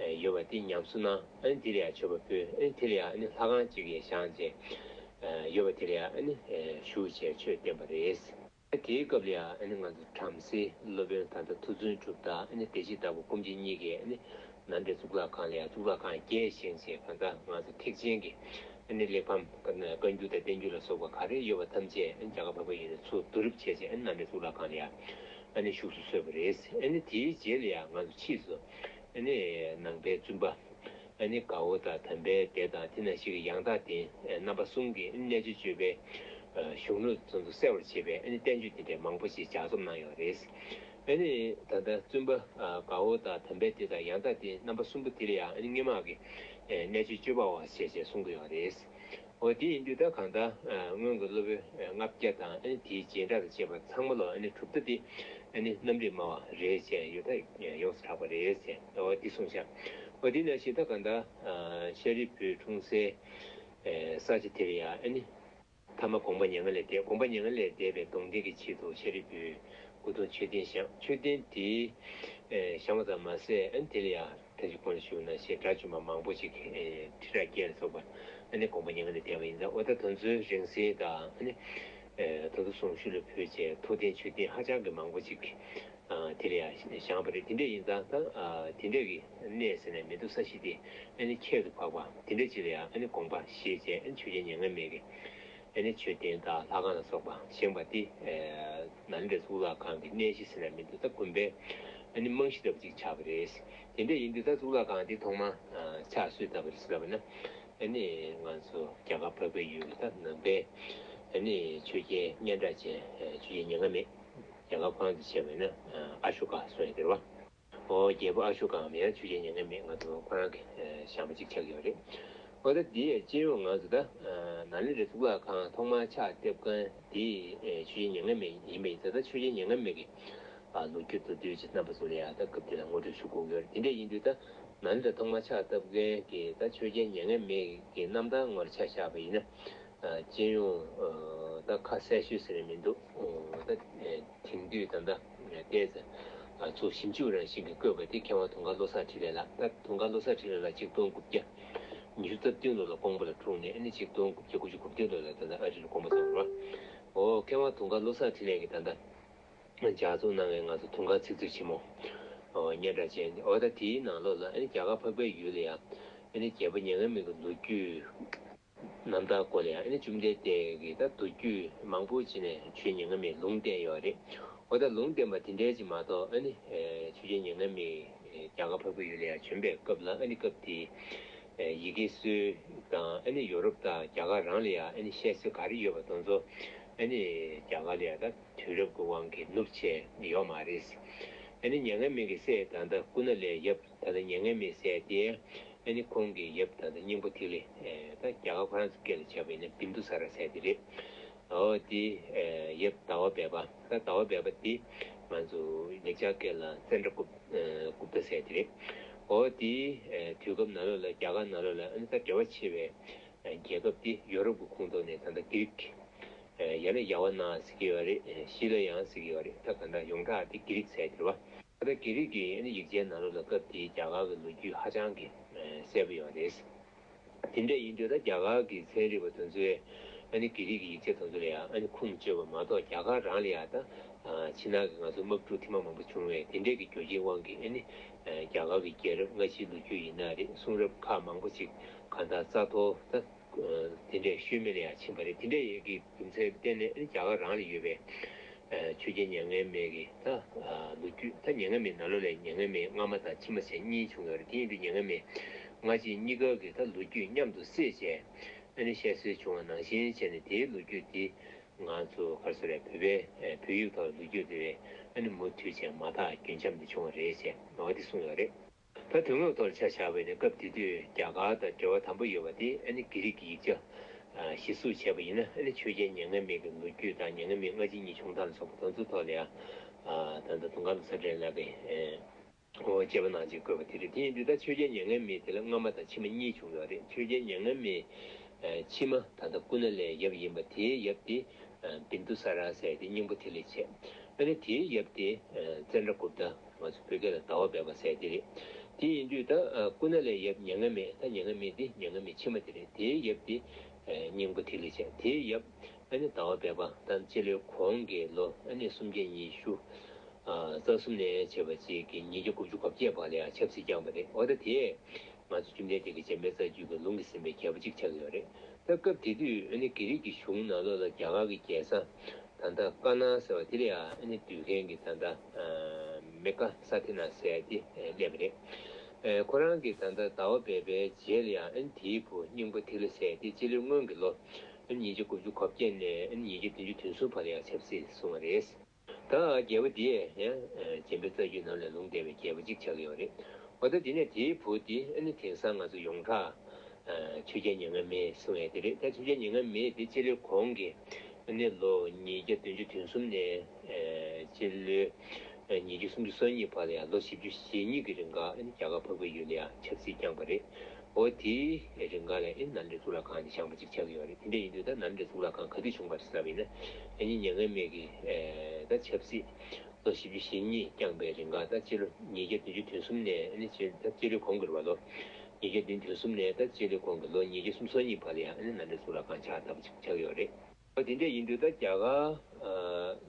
ཨེ། ཡོད་པ་དེ་ཉམས་གསོ་གནང་། ཨ་ནི་དེ་ལ་ཡང་མཆོད་པ་ཕུལ། ཨ་ནི་དེ་ལ་ཡང་ཨ་ནི་ལྷ་ཁང་གཅིག་ཡང་བཞེངས་བྱས། ཨེ། ཡོད་པ་དེ་ལ་ཡང་ཨ་ནི། ཨེ། བཞུགས་བྱས་ཆོས་བསྟན་པ་རེད། དེའི་སྐབས་ལ་ཡང་ཨ་ནི་ང་ཚོ་བྲམ་ཟེ་སློབ་དཔོན་ད་ལྟ་མཐུ་བཙུན་གྲུབ་རྟགས། ཨ་ནི་བདེ་བྱེད་བདག་པོ་སྐུ་མཆེད་གཉིས་ཀས་ཨ་ནི་ནཱ་ལེནྡྲའི་གཙུག་ལག་ཁང་ལ་ཡང་གཙུག་ལག་ཁང་བརྒྱད་བཞེངས་བྱས། གང་ལྟར་ང་ཚོ་ཐེག་ཆེན་གྱི་ཨ་ནི་གླེགས་བམ་བཀའ་འགྱུར་དང་བསྟན་འགྱུར་ལ་སོགས་པ་ག་རེ་ཡོད་པ་ཐམས་ཅད་ཨ་ནི་རྒྱ་གར་འཕགས་པའི་ཡུལ་ནས་ཚུར་བསྡུ་རུབ་བྱས་བྱས། ཨ་ནི་ནཱ་ལེནྡྲའི་གཙུག་ལག་ཁང་ལ་ཡང་ཨ་ནི་བཞུགས་སུ་གསོལ་བ་རེད། ཨ་ནི་དེའི་རྗེས་ལ་ཡང་ང་ཚོ་ཕྱིས་སུ་ཨ་ནི་ནང་པའི་བཙུན་པ། ཨ་ནི་དགའ་བོ་དང་དམ་པའི་སྡེ་དང་དེ་ནང་བཞིན་གྱི་ཡང་དག་ལྡན་རྣམ་པ་གསུམ་གྱི་གནད་གཅོད་གཅོད་པའི་གཞུང་ལུགས་ཚོ་གསལ་བར་བྱེད་པའི་ཨ་ནི་བསྟན་བཅོས་དེ་འདྲའི་མང་པོ་ཞིག་ལྗགས་རྩོམ་གནང་ཡོད་རེད། ཨ་ནི་ད་ལྟ་བཙུན་པ་དགའ་བོ་དང་དམ་པའི་སྡེ་དང་ཡང་དག་ལྡན་རྣམ་པ་གསུམ་པོ་དེ་ལ་ཡང་ཨ་ནི་སྔོན་མ་གི་གནད་གཅོད་གཅོད་པ་བ་ཞེས་བྱས་གསུང་གི་ཡོད་རེད། འོ་དེ་ཡིན་དུས་ད་གང་ལྟར་སྔོན་གྱི་སློབ་དཔོན་ལྔ་བརྒྱ་དང་ཨ་ནི་དེའི་རྗེས་འབྲང་དང་བཅས་པ་ཚང་མ་ལོ་ཨ་ནི་གྲུབ་མཐའ་དེ་ཨ་ནི་རྣམ་རིག་སྨྲ་བ་རེད་ཅེས་ཡོད་ད་ཡོངས་སུ་གྲགས་པ་རེད་ཅེས། འོ་འདི་གསུངས་ཤག་འོ་འདི་ནང་བཞིན་ད་གང་ལྟར་ཤཱ་རིའི་བུ་འཁྲུངས་སའི་ས་ཆ་དེ་ལ་ཡང་ཨ་ནི་ཐ་མ་དགོངས་པ་མྱ་ངན་ལས་འདས། དགོངས་པ་མྱ་ངན་ལས་འདས་པའི་གདུང་ལྡན་གྱི་ཆེད་དུ་ཤཱ་རིའི་བུས་སྐུ་གདུང་མཆོད་རྟེན་བཞེངས། མཆོད་རྟེན་དེ་བཞེངས་པ་ཙམ་མ་ཟད་ཨ་ནི་དེ་ལ་ཡང་ད་ཅི་གོང་ལ་ཞུས་ན་ཞེས་སྒྲ་བཅོས་མ་མང་པོ་ཞིག་གིས་ཁྲི་ཕྲག་བརྒྱད་ལ་སོགས་པ་ཨ་ནི་དགོངས་པ་མྱ་ངན་ལས་འདས་པ་ཡིན་ཙང་། འོ་ད་དེ་ཚོའི་རིང་བསྲེལ་དང་ཨ་ནི་ད་དུང་གཟུངས་གཞུག་ལ་ཕུལ་བྱས་ཐུགས་རྟེན་མཆོད་རྟེན་ཧ་ཅང་གི་མང་པོ་ཞིག་དེ་ལ་ཡང་བཞེངས་པ་རེད། དེ་འདྲ་ཡིན་ཙང་ད་དེ་འདྲ་གི་གནས་ཟེར་ནས་མི་འདུག་ས་གཞི་དེ་ཨ་ནི་ཁྱད་དུ་འཕགས་པ་དེ་འདྲ་ཅིག་ལ་ཡང་ཨ་ནི་དགོངས་པ་བཞེས་བྱས་ཨ་ནི་ཆོས་རྒྱལ་མྱ་ངན་མེད་ཀྱི་ཨ་ནི་མཆོད་རྟེན་དང་ལྷ་ཁང་ལ་སོགས་པ་བཞེངས་པ་དེ་ནཱ་ལེནྡྲའི་གཙུག་ལག་ཁང་གི་གནས་གཞི་ཟེར་ན་མི་འདུག་ད་དགོན་པའི་ཨ་ནི་རྨང་གཞི་ལྟ་བུ་ཅིག་ཆགས་པ་རེད། དེ་འདྲ་ཡིན་དུས་ད་གཙུག་ལག་ཁང་དེ་ཐོག་མ་ཕྱག་སུས་བཏབ་པ་རེད་ཟེར་ལབ་ན། ཨ་ནི་ང་ཚོ་རྒྱ་གར་འཕགས་པའི་ཡུལ་ད་ནང་པའི་ཨ་ནི་ཆོས་རྒྱལ་སྙན་གྲགས་ཅན་ཆོས་རྒྱལ་མྱ་ངན་མེད་རྒྱ་གར་ཁོ་རང་དུ་བྱས་པ་ཡིན་ན་ཨ་ཤོ་ཀ་གསུང་ཡ་དེ་རེད་བ། ཨོ་རྒྱལ་པོ་ཨ་ཤོ་ཀའམ་ཡང་ཆོས་རྒྱལ་མྱ་ངན་མེད་ང་ཚོ་ཁོ་རང་གི་ཞང་པོ་གཅིག་ཆགས་ཀྱི་ཡོད་རེད། ཨོ་ད་འདི་ཡང་སྤྱི་ཡོངས་ང་ཚོ་ད་ནཱ་ལེནྡྲའི་གཙུག་ལག་ཁང་ཐོག་མར་ཕྱག་འདེབས་མཁན་འདི་ཆོས་རྒྱལ་མྱ་ངན་མེད་ཡིན་པ་ཡིན་ཙང་། ད་ཆོས་རྒྱལ་མྱ་ངན་མེད་ཀྱི་ལོ་རྒྱུས་མདོར་བསྡུས་ཅིག་རྣམ་པ་ཚོ་ལ་ཡང་ད་སྐབས་འདི་ལ་ངོ་སྤྲོད་ཞུ་དགོས་ཀྱི་ཡོད་རེད། དེ་འདྲ་ཡིན་དུས་ད་ནཱ་ལེནྡྲ་ཐོག་མར་ཕྱག་བཏབ་མཁན་གྱི་ད་ཆོས་རྒྱལ་མྱ་ངན་མེད་ཀྱི་རྣམ་ཐར་ངོ་ཆ་བཞག་པ་ཡིན་ན། སྤྱི་ཡོངས་ད་ཁ་གསལ་ཤོས་ཟེར་ནས་མི་འདུག་ད་དེང་དུས་ད་ལྟ་ཏོག་ཙམ་ཚུར་ཞིབ་འཇུག་རང་བཞིན་གྱིས་བཀོད་པ་དེ་མཁས་དབང་དུང་དཀར་བློ་བཟང་འཕྲིན་ལས་ལགས། ད་དུང་དཀར་བློ་བཟང་འཕྲིན་ལས་ལགས་ཆིག་སྟོང་དགུ་བརྒྱ་ཉི་ཤུ་རྩ་བདུན་ལོ་ལ་ཀོང་པོ་ལ་འཁྲུངས་ནས་ཨ་ནི་ཆིག་སྟོང་དགུ་བརྒྱ་དགུ་བཅུ་གོ་བདུན་ལོ་ལ་ད་ལྟ་ཨ་རི་ལ་དགོངས་པ་རྫོགས་པ་རེད་བ། འོ་མཁས་དབང་དུང་དཀར་བློ་བཟང་འཕྲིན་ལས་ཀྱིས་ད་ལྟ་ལྗགས་རྩོམ་གནང་བའི་ང་ཚོ་དུང་དཀར་ཚིག་མཛོད་ཆེན་མོ་སྙན་གྲགས་ཅན་འོ་ད་དེའི་ནང་ལོགས་ལ་ཨ་ནི་རྒྱ་གར་འཕགས་པའི་ཡུལ་ལ་ཡང་ཨ་ནི་རྒྱལ་པོ་མྱ་ངན་མེད་ཀྱི་ལོ་རྒྱུས། རྣམ་ཐར་སྐོར་ལ་ཡང་ཨ་ནི་བཅོམ་ལྡན་འདས་ཀྱིས་ད་མདོ་རྒྱུད་མང་པོ་ཅིག་ནས་ཆོས་མྱ་ངན་མེད་ལུང་བསྟན་ཡོད་རེད། འོ་ད་ལུང་བསྟན་པ་དེ་འདྲའི་ཅིག་མ་གཏོགས་ཨ་ནི་ཆོས་རྒྱལ་མྱ་ངན་མེད་རྒྱ་གར་འཕགས་པའི་ཡུལ་ལ་ཡང་བྱོན་པའི་སྐབས་ལ་ཨ་ནི་སྐབས་དེའི་ཡི་གེ་སྲོལ་དང་ཨ་ནི་ཡོ་རོབ་དང་རྒྱ་གར་རང་ལ་ཡང་ཨ་ནི་བཤད་སྲོལ་ག་རེ་ཡོད་པ་དེ་ཚོ་ཨ་ནི་རྒྱ་གར་ལ་ཡང་ད་དུས་རབས་ཀྱི་དབང་གིས་ནུབ་བྱས་ཡོད་མ་རེད། ཨ་ནི་མྱ་ངན་མེད་ཀྱི་སྲས་ད་ལྟ་སྐུ་ན་ལས་ཡབ་ད་ལྟ་མྱ་ངན་མེད་ཟེར་དེ། ཨ་ནི་ཁོང་གི་ཡབ་ད་ལྟ་སྙིང་པོ་ཐིག་ལེ། ད་རྒྱ་གར་ཁོ་རང་ཚོ་སྐད་ལ་བྱས་པ་ཡིན་ན་བིན་དུ་ས་ར་ཟེར་དེ་རེད། འོ་དེ་ཡབ་ཟླ་བ་སྦལ་པ། ད་ཟླ་བ་སྦལ་པ་དེ་ང་ཚོ་ལེགས་སྦྱར་སྐད་ལ་ཙནྡྲ་གུབ་གུབ་ད་ཟེར་དེ་རེད། འོ་དེ་དུས་སྐབས་ནང་ལོགས་ལ་རྒྱ་གར་ནང་ལོགས་ལ་ཨ་ནི་ད་འབྲེལ་བ་ཆེ་བའི་རྒྱལ་ཁབ་དེ་ཡོ་རོབ་ཀྱི་ཁོངས་གཏོགས་ནས་ད་ལྟ་གྷི་རིག་ཡང་ན་ཡ་ཝ་ན་ཟེར་གྱི་ཡོད་རེད། ཤི་ལ་ཡང་ཟེར་གྱི་ཡོད་རེད། ད་ག་འདྲ་ཡོངས་གྲགས་དེ་གྷི་རིག་ཟེར་དེ་རེད་བ། ད་ལྟ་བགེགས་རིགས་ཀྱི་ཨ་ནི་ཡིག་ཆའི་ནང་ལོགས་ལ་སྐབས་དེའི་རྒྱ་གར་གྱི་ལོ་རྒྱུས་ཧ་ཅང་གི་གསལ་པོ་ཡོད་རེད། དེ་འདྲ་ཡིན་དུས་ད་རྒྱ་གར་གྱི་ཚན་རིག་པ་དེ་ཚོས་ཨ་ནི་བགེགས་རིགས་ཀྱི་ཡིག་ཆ་དེ་ཚོ་ལ་ཡང་ཨ་ནི་ཁུངས་བཅོལ་བ་མ་གཏོགས། རྒྱ་གར་རང་ལ་ཡང་ད་ཕྱི་ནང་གི་ང་ཚོ་དམག་འཁྲུག་ཐེངས་མ་མང་པོ་བྱུང་བས། དེ་འདྲས་ཀྱི་རྒྱུ་རྐྱེན་དབང་གིས་ཨ་ནི་རྒྱ་གར་གྱི་རྒྱལ་རབས་སྔ་ཕྱིའི་ལོ་རྒྱུས་ཡིན་ན་རེད། གསུང་རབ་ཁག་མང་པོ་ཞིག་གང་ལྟར་རྩ་གཏོར་ད་དེ་འདྲས་ཤུལ་མེད་ལ་ཡང་ཕྱིན་པ་རེད། དེ་འདྲས་ཀྱི་རྒྱུ་མཚན་བརྟེན་ནས་ཨ་ནི་རྒྱ་གར་རང་ལ་ཡོད་པའི་ཆོས་རྒྱལ་མྱ་ངན་མེད་ཀྱི་ད་ལོ་རྒྱུས། ད་མྱ་ངན་མེད་ནང་ལོགས་ལ་མྱ་ངན་མེད་སྔ་མ་དང་ཕྱི་མ་ཟེར་གཉིས་བྱུང་ཡོད་རེད། དེ་ཡིན་དུས་མྱ་ངན་མེད་སྔ་ཕྱི་གཉིས་ཀ་གི་ད་ལོ་རྒྱུས་མཉམ་དུ་བསྲེས་བྱས་ཨ་ནི་བཤད་སྲོལ་བྱུང་བ་ནང་བཞིན་བྱས་ནས། དེའི་ལོ་རྒྱུས་དེ་ང་ཚོ་ག་རེ་ཟེར་རེད། བོད་པའི་བོད་ཡིག་ཐོག་ལ་ལོ་རྒྱུས་དེ་བས་ཨ་ནི་མུ་མཐུད་བྱས་མ་དག་རྒྱུན་འབྱམས་དེ་བྱུང་བ་རེད་ཅེས་ནོར་བ་དེ་གསུངས་ཡོད་རེད། ད་དོན་དངོས་ཐོག་ལ་ཆ་བཞག་པ་ཡིན་ན། སྐབས་དེ་དུས་རྒྱ་གར་དང་འབྲེལ་བ་དམ་པོ་ཡོད་པ་དེ་ཨ་ནི་བགེགས་རིགས་ཀྱི་ཡིག་ཆ་གཞིར་བཟུང་བྱས་པ་ཡིན་ན། ཨ་ནི་ཆོས་རྒྱལ་མྱ་ངན་མེད་ཀྱི་ལོ་རྒྱུས་དང་མྱ་ངན་མེད་སྔ་ཕྱི་གཉིས་བྱུང་སྟངས་ལ་སོགས་པ་དེ་ཚོའི་ཐོག་ལ་ཡང་ད་ལྟ་དུང་དཀར་ལོ་གསལ་སྒྲོན་ལགས་ཀྱིས་དཔྱད་པ་གནང་བྱས་བཀོད་པ་དེ་རེད། དེ་ཡིན་དུས་ད་ཆོས་རྒྱལ་མྱ་ངན་མེད་དེ་ལ་སྔ་མ་དང་ཕྱི་མ་གཉིས་བྱུང་ཡོད་རེད། ཆོས་རྒྱལ་མྱ་ངན་མེད་ཕྱི་མ་ད་ལྟ་ཀུ་ན་ལའི་ཡབ་ཡིན་པ། དེའི་ཡབ་དེ་བིན་དུ་ས་ར་ཟེར་དེ་སྙིང་པོ་ཐིག་ལེ་བྱས། ཨ་ནི་དེའི་ཡབ་དེ་ཙནྡྲ་གུཔྟ། ང་ཚོ་བོད་སྐད་ལ་ཟླ་བ་བེ་བ་ཟེར་དེ་རེད། དེ་ཡིན་དུས་ད་ཀུ་ན་ལའི་ཡབ་མྱ་ངན་མེད། ད་མྱ་ངན་མེད་དེ་མྱ་ངན་མེད་ཕྱི་མ་དེ་རེད། དེའི་ཡབ་དེ་སྙིང་པོ་ཐིག་ལེ་བྱས། དེའི་ཡབ་ཨ་ནི་ཟླ་བ་བེ་བ་ད་སྤྱི་ལོའི་གོང་གི་ལོ་ཨ་ནི་སུམ་བརྒྱ་ཉི་ཤུ་རྩ་གསུམ་ནས་བྱས་པ་ཅིག་གི་ཉིས་བརྒྱ་དགུ་བཅུ་གོ་བརྒྱད་བར་ལ་ཡང་ཆབ་སྲིད་བསྐྱངས་པ་རེད། འོ་ད་དེས་ང་ཚོ་བཅོམ་ལྡན་འདས་ཀྱི་འཇམ་དཔལ་རྩ་རྒྱུད་ཀྱི་ལུང་གིས་ཟིན་པའི་རྒྱལ་པོ་གཅིག་ཆགས་ཀྱི་ཡོད་རེད། ད་སྐབས་དེ་དུས་ཨ་ནི་བགེགས་རིགས་ཀྱི་གཞུང་ནང་ལོགས་ལ་རྒྱ་གར་གྱི་རྒྱལ་ས་ད་ལྟ་ཀ་ན་ཟེར་བ་དེ་ལ་ཡང་ཨ་ནི་སྡོད་མཁན་གྱི་ད་ལྟ་མེ་ཀ་ས་ཐི་ན་ཟེར་དེ་སླེབས་པ་རེད། ཁོ་རང་གིས་ད་ལྟ་ཟླ་བ་བེ་བའི་རྗེས་ལ་ཡང་ཨ་ནི་དེའི་བུ་སྙིང་པོ་ཐིག་ལེ་ཟེར་དེ་སྤྱི་ལོའི་སྔོན་གྱི་ལོ་ཨ་ནི་ཉིས་བརྒྱ་དགུ་བཅུ་གོ་བརྒྱད་ནས་ཨ་ནི་ཉིས་བརྒྱ་བདུན་ཅུ་དོན་གསུམ་བར་ལ་ཡང་ཆབ་སྲིད་བཟུང་བ་རེད། ད་རྒྱལ་པོ་འདིས་ཡང་འཇམ་དཔལ་རྩ་རྒྱུད་ནང་ལ་ལུང་བསྟན་པའི་རྒྱལ་པོ་གཅིག་ཆགས་ཀྱི་ཡོད་རེད། འོ་ད་དེ་ནས་དེའི་བུ་དེ་ཨ་ནི་དེང་སང་ང་ཚོ་ཡོངས་གྲགས་ཆོས་རྒྱལ་མྱ་ངན་མེད་གསུང་ཡས་དེ་རེད། ད་ཆོས་རྒྱལ་མྱ་ངན་མེད་དེ་སྤྱི་ལོའི་གོང་གི་ཨ་ནི་ལོ་ཉིས་བརྒྱ་བདུན་ཅུ་དོན་གསུམ་ནས་སྤྱི་ལོ་ཉིས་བརྒྱ་སུམ་ཅུ་སོ་གཉིས་བར་ལ་ཡང་ལོ་བཞི་བཅུ་ཞེ་གཉིས་ཀྱི་རིང་ག་ཨ་ནི་རྒྱ་གར་འཕགས་པའི་ཡུལ་ལ་ཡང་ཆབ་སྲིད་བསྐྱངས་པ་རེད། འོ་དེའི་རིང་ག་ལ་ཨེ་ནཱ་ལེནྡྲའི་གཙུག་ལག་ཁང་དེ་བཞེངས་པ་ཅིག་ཆགས་ཀྱི་ཡོད་རེད། དེ་འདྲ་ཡིན་དུས་ད་ནཱ་ལེནྡྲའི་གཙུག་ལག་ཁང་ག་དུས་བྱུང་བ་རེད་ཟེར་བ་ཡིན་ན། ཨ་ནི་མྱ་ངན་མེད་ཀྱི་ཨེ་ད་ཆབ་སྲིད་ལོ་བཞི་བཅུ་ཞེ་གཉིས་བསྐྱངས་པའི་རིང་ག་ད་སྤྱི་ལོ་ཉིས་བརྒྱ་བདུན་ཅུ་དོན་གསུམ་ནས་ཨ་ནི་སྤྱི་ད་སྤྱི་ལོའི་གོང་གི་རེད་བ། ལོ་ཉིས་བརྒྱ་བདུན་ཅུ་དོན་གསུམ་ནས་ད་སྤྱི་ལོའི་གོང་གི་ལོ་ཉིས་བརྒྱ་སུམ་ཅུ་སོ་གཉིས་བར་ལ་ཡང་ཨ་ནི་ནཱ་ལེནྡྲའི་གཙུག་ལག་ཁང་ཕྱག་བཏབ་པ་ཅིག་ཆགས་ཀྱི་ཡོད་རེད། ཨ་དེ་འདྲ་ཡིན་དུས་ད་རྒྱ་གར་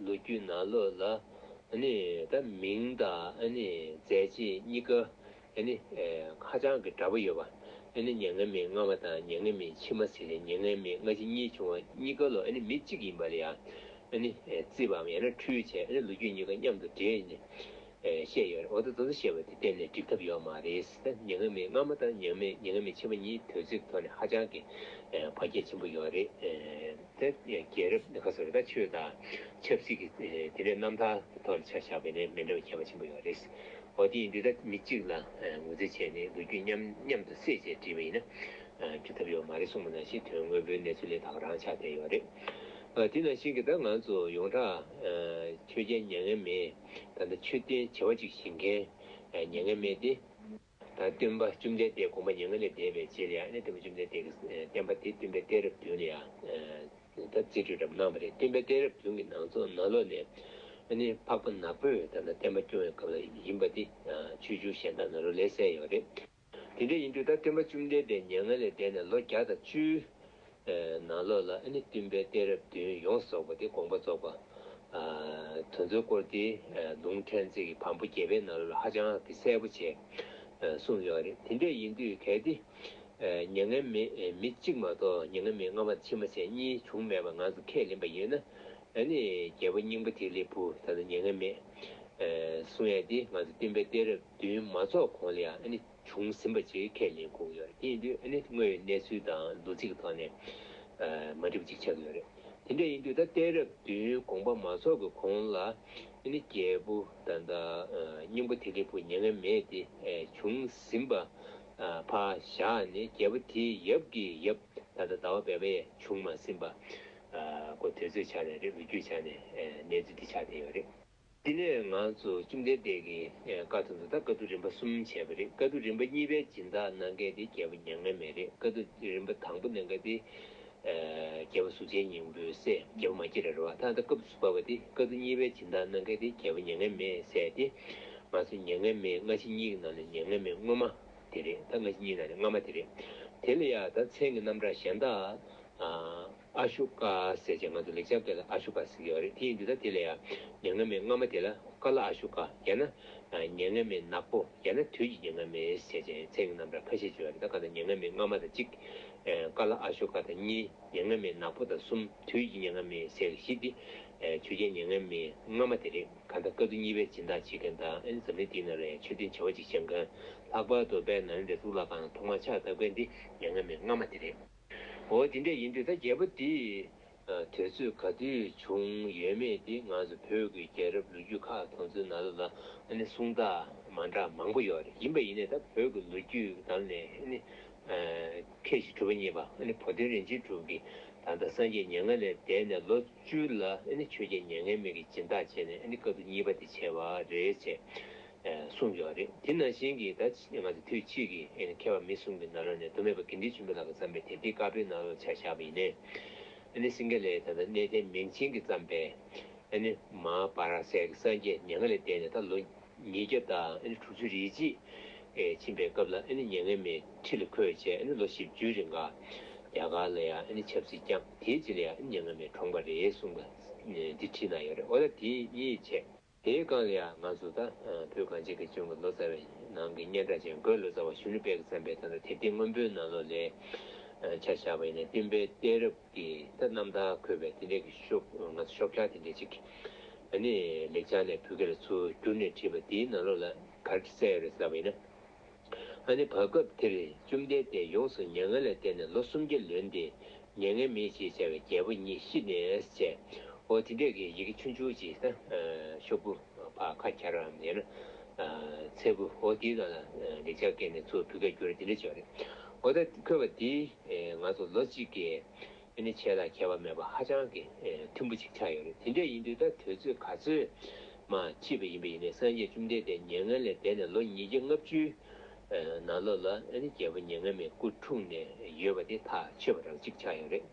ལོ་རྒྱུས་ནང་ལོགས་ལ་ཨ་ནི་ད་མིང་དང་ཨ་ནི་མཛད་རྗེས་གཉིས་ཀ་ཨ་ནི་ཧ་ཅང་གི་འདྲ་པོ་ཡོད་པ། ཨ་ནི་མྱ་ངན་མེད་སྔ་མ་དང་མྱ་ངན་མེད་ཕྱི་མ་ཟེར་ཏེ་མྱ་ངན་མེད་སྔ་ཕྱི་གཉིས་བྱུང་བ་གཉིས་ཀ་ལོ་ཨ་ནི་མི་གཅིག་ཡིན་པ་ལ་ཡང་ཨ་ནི་བརྩིས་པའམ་ཡང་ན་འཁྲུལ་བྱས་ཨ་ནི་ལོ་རྒྱུས་གཉིས་ཀ་མཉམ་དུ་འདྲེས་ནས་བཤད་ཡོད་རེད། འོ་ད་དེ་ཚོ་བཤད་པ་དེ་གཏན་ནས་འགྲིག་ཐབས་ཡོད་མ་རེད། ད་མྱ་ངན་མེད་སྔ་མ་དང་མྱ་ངན་མེད་མྱ་ངན་མེད་ཕྱི་མ་གཉིས་དུས་ཚོད་ཐོག་ནས་ཧ་ཅང་གི་ཕ་གྱད་ཆེན་པོ་ཡོད་རེད། དེ་རྒྱལ་རབས་ནི་ཁ་སོ་རེ་ད་ཆོས་དང་ཆབ་སྲིད་ཀྱི་དེ་འདྲའི་རྣམ་ཐར་ཐོག་ལ་ཆ་བཞག་པ་ཡིན་ན་མི་འདྲ་བའི་ཁྱད་པར་ཆེན་པོ་ཡོད་རེད། འོ་དེ་ཡིན་དུས་ད་མི་གཅིག་ལ་ངོས་འཛིན་བྱས་ནས་ལོ་རྒྱུས་མཉམ་མཉམ་དུ་བསྲེས་བྱས་བྲིས་པ་ཡིན་ན་འགྲིག་ཐབས་ཡོད་མ་རེད་གསུངས་པ་ནང་བཞིན་དོན་དངོས་པོའི་གནས་ཚུལ་ལས་ད་ག་རང་ཆགས་བསྡད་ཡོད་རེད། དེ་ནང་བཞིན་གྱི་ད་ང་ཚོ་ཡོངས་གྲགས་ཆོས་རྒྱལ་མྱ་ངན་མེད་ད་ལྟ་མཆོད་རྟེན་བྱེ་བ་གཅིག་བཞེངས་མཁན་མྱ་ངན་མེད་དེ། ད་སྟོན་པ་བཅོམ་ལྡན་འདས་དགོངས་པ་མྱ་ངན་ལས་འདས་པའི་རྗེས་ལ་ཡང་ཨ་ནི་སྟོན་པ་བཅོམ་ལྡན་འདས་ཀྱིས་བསྟན་པ་དེ་སྟོན་པའི་གཏད་རབས་བདུན་ལ་ཡང་ད་རྩིས་སྤྲོད་འདྲ་པོ་གནང་བ་རེད། སྟོན་པའི་གཏད་རབས་བདུན་གྱི་ནང་ཚོགས་ནང་ལོགས་ནས་ཨ་ནི་འཕགས་པ་ནག་པོས་ད་ལྟ་བསྟན་པ་སྐྱོང་བའི་སྐབས་ལ་ཡིན་པ་དེ་ཆོས་འབྱུང་གཞན་དག་ནང་ལོགས་ལ་གསལ་ཡོད་རེད། དེ་འདྲ་ཡིན་དུས་ད་སྟོན་པ་བཅོམ་ལྡན་འདས་མྱ་ངན་ལས་འདས་ནས་ལོ་བརྒྱ་དང་བཅུའི་ནང་ལོགས་ལ་ཨ་ནི་སྟོན་པའི་གཏད་རབས་བདུན་ཡོངས་སུ་རྫོགས་པ་དེ་དགོངས་པ་རྫོགས་པ། དེ་ཚོའི་སྐོར་དེ་ལུང་ཕྲན་ཚེགས་ཀྱི་བམ་པོ་བརྒྱད་པའི་ནང་ལ་ཧ་ཅང་གི་གསལ་པོ་བྱས་གསུངས་ཡོད་རེད། དེ་འདྲ་ཡིན་དུས་གལ་ཏེ་མྱ་ངན་མེད་མི་གཅིག་མ་གཏོགས་མྱ་ངན་མེད་སྔ་མ་ཕྱི་མ་བྱས་གཉིས་བྱུང་མེད་པ་ང་ཚོ་ཁས་ལེན་པ་ཡིན་ན། ཨ་ནི་རྒྱལ་པོ་སྙིང་པོ་ཐིག་ལེའི་བུ་ད་ལྟ་མྱ་ངན་མེད་གསུང་ཡས་དེ་ང་ཚོ་སྟོན་པའི་གཏད་རབས་བདུན་མ་རྫོགས་གོང་ལ་ཡང་ཨ་ནི་བྱུང་ཟིན་པ་ཅིག་ཁས་ལེན་དགོས་ཀྱི་ཡོད་རེད། དེ་ཡིན་དུས་ཨ་ནི་དངོས་ཡོད་གནས་ཚུལ་དང་ལོ་ཚིགས་ཀྱི་ཐོག་ནས་མ་འགྲིག་པ་ཅིག་ཆགས་ཀྱི་ཡོད་རེད། དེ་འདྲ་ཡིན་དུས་ད་གཏད་རབས་བདུན་དགོངས་པ་མ་རྫོགས་ཀྱི་གོང་ལ་ཨ་ནི་རྒྱལ་པོ་ད་ལྟ་སྙིང་པོ་ཐིག་ལེའི་བུ་མྱ་ངན་མེད་དེ་བྱུང་ཟིན་པ་ཕར་བཞག་ནས་རྒྱལ་པོ་དེའི་ཡབ་ཀྱི་ཡབ་ད་ལྟ་ཟླ་བ་བེ་བས་བྱུང་མ་ཟིན་པ་ཁོ་དུས་ཚོད་ཆ་ནས་རེད། ལོ་རྒྱུས་ཆ་ནས་གནས་ཚུལ་འདི་ཆགས་བསྡད་ཡོད་རེད། དེ་ནས་ང་ཚོ་བཅོམ་ལྡན་འདས་ཀྱི་བཀའ་དེ་ཚོ་ད་བཀའ་བསྡུ་རིམ་པ་གསུམ་བྱས་པ་རེད། བཀའ་བསྡུ་རིམ་པ་གཉིས་པའི་སྦྱིན་བདག་གནང་མཁན་དེ་རྒྱལ་པོ་མྱ་ངན་མེད་རེད། བཀའ་བསྡུ་རིམ་པ་དང་པོ་གནང་མཁན་དེ་རྒྱལ་པོ་གཟུགས་ཅན་སྙིང་པོའི་སྲས་རྒྱལ་པོ་མ་སྐྱེས་དགྲ་རེད་བ། ད་ལྟ་སྐབས་སུ་བབས་པ་དེ་བཀའ་བསྡུ་གཉིས་པའི་སྦྱིན་བདག་གནང་མཁན་དེ་རྒྱལ་པོ་མྱ་ངན་མེད་ཟེར་ཏེ། ང་ཚོ་མྱ་ངན་མེད་སྔ་ཕྱི་གཉིས་ཀྱི་ནང་ནས་མྱ་ངན་མེད་སྔོན་མ་དེ་རེད། ད་སྔ་ཕྱི་གཉིས་ནང་ནས་སྔ་མ་དེ་རེད། དེ་ལ་ཡ་ད་མཚན་གྱི་རྣམ་གྲངས་གཞན་དག་ཨ་ཨ་ཤུ་ཀ་ཟེར་བྱས་ང་ཚོ་ལེགས་སྦྱར་སྐད་ལ་ཨ་ཤུ་ཀ་ཟེར་གྱི་ཡོད་རེད། དེ་ཡིན་དུས་ད་དེ་ལ་ཡ་མྱ་ངན་མེད་སྔ་མ་དེ་ལ་ཀ་ལ་ཨ་ཤུ་ཀ་ཡང་ན་མྱ་ངན་མེད་ནག་པོ་ཡང་ན་དུས་ཀྱི་མྱ་ངན་མེད་ཟེར་བྱས་མཚན་གྱི་རྣམ་གྲངས་ཁ་ཤས་ཅིག་ཡོད་རེད། ད་ག་ད་མྱ་ངན་མེད་སྔ་མ་དང་གཅིག་ཀ་ལ་ཨ་ཤུ་ཀ་དང་གཉིས། མྱ་ངན་མེད་ནག་པོ་དང་གསུམ། དུས་ཀྱི་མྱ་ངན་མེད་ཟེར་བཞི་འདི། ཆོས་རྒྱལ་མྱ་ངན་མེད་སྔ་མ་དེ་རེད། གང་ལྟར་བཀའ་བསྡུ་གཉིས་པའི་སྦྱིན་བདག་བྱེད་མཁན་དང་ཨ་ནི་འཛམ་གླིང་འདི་ནང་ལ་ཡང་མཆོད་རྟེན་བྱེ་བ་གཅིག་བཞེངས་མཁན། ལྷག་པར་དུ་དཔལ་ནཱ་ལེནྡྲའི་གཙུག་ལག་ཁང་ཐོག་མར་ཕྱག་བཏབ་མཁན་འདི་མྱ་ངན་མེད་སྔ་མ་དེ་རེད། འོ་དེ་འདྲ་ཡིན་དུས་ད་རྒྱལ་པོ་འདི་དུས་ཚོད་ག་དུས་བྱུང་ཡོད་མེད་འདི་ང་ཚོ་བོད་ཀྱི་རྒྱལ་རབས་ལོ་རྒྱུས་ཁག་དེ་ཚོའི་ནང་ལོགས་ལ་ཨ་ནི་གསུང་སྟངས་མ་འདྲ་མང་པོ་ཡོད་རེད། ཡིན་པ་ཡིན་ནའི་ད་བོད་ཀྱི་ལོ་རྒྱུས་ནང་ནས་ཨ་ནི། ཁྱེད་ཀྱི་གྲུབ་པ་གཉིས་པ་ཨ་ནི་བུ་སྟོན་རིན་ཆེན་གྲུབ་ཀྱིས་ད་ལྟ་སངས་རྒྱས་མྱ་ངན་ལས་འདས་ནས་ལོ་བཅུ་ལ་ཨ་ནི་ཆོས་རྒྱལ་མྱ་ངན་མེད་ཀྱི་སྦྱིན་བདག་བྱས་ནས་ཨ་ནི་བཀའ་བསྡུ་གཉིས་པ་དེ་བྱས་པ་རེད་ཅེས་གསུངས་ཡོད་རེད། དེ་ནང་བཞིན་གྱི་ད་ང་ཚོ་དུས་ཕྱིས་ཀྱི་ཨ་ནི་མཁས་པ་མི་གསུམ་གྱི་ནང་ལོགས་ནས་མདོ་སྨད་པ་དགེ་འདུན་ཆོས་འཕེལ་ལགས་ཀྱིས་བརྩམས་པའི་དེབ་ཐེར་དཀར་པོའི་ནང་ལོགས་ཆ་བཞག་པ་ཡིན་ནའི་ཨ་ནི་སེང་གེ་ལའི་ད་ལྟ་གནས་བརྟན་མིང་ཆེན་གྱིས་བརྩམས་པའི་ཨ་ནི་མ་ཧཱ་བྷ་ར་ཏ་ཟེར་གྱི་སངས་རྒྱས་མྱ་ངན་ལས་འདས་ནས་ད་ལོ་ཉིས་བརྒྱ་དང་ཨ་ནི་དྲུག་ཅུ་རེ་གཅིག་ཨེ་ཕྱིན་པའི་སྐབས་ལ་ཨ་ནི་མྱ་ངན་མེད་ཁྲི་ལ་འཁོད་བྱས་ཨ་ནི་ལོ་བཞི་བཅུའི་རིང་ག་རྒྱ་གར་ལ་ཡང་ཨ་ནི་ཆབ་སྲིད་བསྐྱངས། དེའི་རྗེས་ལ་ཡང་ཨ་ནི་མྱ་ངན་མེད་གྲོངས་པ་རེད་གསུངས་པ་འདི་བྲིས་གནང་ཡོད་རེད། འོ་ད་དེ་གཉིས་བྱས། དེའི་སྒང་ལ་ཡང་ང་ཚོ་ད་བོད་གངས་ཅན་གྱི་ལྗོངས་ཀྱི་ལོ་ཙཱ་བའི་ནང་གི་སྙན་གྲགས་ཅན་རྒོད་ལོ་ཙཱ་བ་གཞོན་ནུ་དཔལ་གྱིས་བརྩམས་པའི་ད་ལྟ་དེབ་ཐེར་སྔོན་པོའི་ནང་ལོགས་ལ་ཆ་བཞག་པ་ཡིན་ན་སྟོན་པའི་གཏད་རབས་ཀྱི་ད་རྣམ་ཐར་འཁོད་པའི་དེ་འདྲའི་གི་ཤོག་ང་ཚོ་ཤོག་ཆག་དེ་འདྲ་ཅིག་ཨ་ནི་ལེགས་སྦྱར་ནས་བོད་སྐད་ལ་ཚུར་བསྒྱུར་ནས་བྲིས་པ་དེའི་ནང་ལོགས་ལ་ག་རེ་གསལ་ཡོད་རེད་ཟེར་བ་ཡིན་ན། ཨ་ནི་བར་སྐབས་དེར་བཅོམ་ལྡན་འདས་ཡོངས་སུ་མྱ་ངན་ལས་འདས་ནས་ལོ་སུམ་བརྒྱ་ལོན་ཏེ་མྱ་ངན་མེད་ཅེས་བྱ་བའི་རྒྱལ་པོ་ཉིད་ཤི་ནས་བྱས། འོ་དེ་འདྲས་ཀྱི་ཡི་གེ་ཆུང་ཆུང་ཅིག་ད་ཤོག་བུ་ཕར་ཁ་འཁྱར་བའམ་ཡང་ན་ཚེར་བུ་འོ་དེའི་ནང་ལ་ལེགས་སྦྱར་སྐད་ནས་ཚུར་བོད་སྐད་བསྒྱུར་དེ་འདྲས་བྱས་པ་རེད། འོ་ད་འཁོད་པ་འདི་ང་ཚོ་ལོ་གཅིག་གི་ཨ་ནི་ཆད་ལ་ཁྱད་པར་མེད་པ་ཧ་ཅང་གི་མཐུན་པོ་ཅིག་ཆགས་ཡོད་རེད། དེ་འདྲ་ཡིན་དུས་ད་དུས་ཚོད་ག་ཚོད་མ་ཕྱིན་པ་ཡིན་པ་ཡིན་ནའི་སངས་རྒྱས་བཅོམ་ལྡན་འདས་མྱ་ངན་ལས་འདས་ནས་ལོ་ཉིས་བརྒྱ་ལྔ་བཅུའི་ནང་ལོགས་ལ་ཨ་ནི་རྒྱལ་པོ་མྱ་ངན་མེད་སྐུ་འཁྲུངས་ནས་ཡོད་པ་དེ་ཐག་ཆོད་པ་རང་ཅིག་ཆགས་ཡོད་རེད།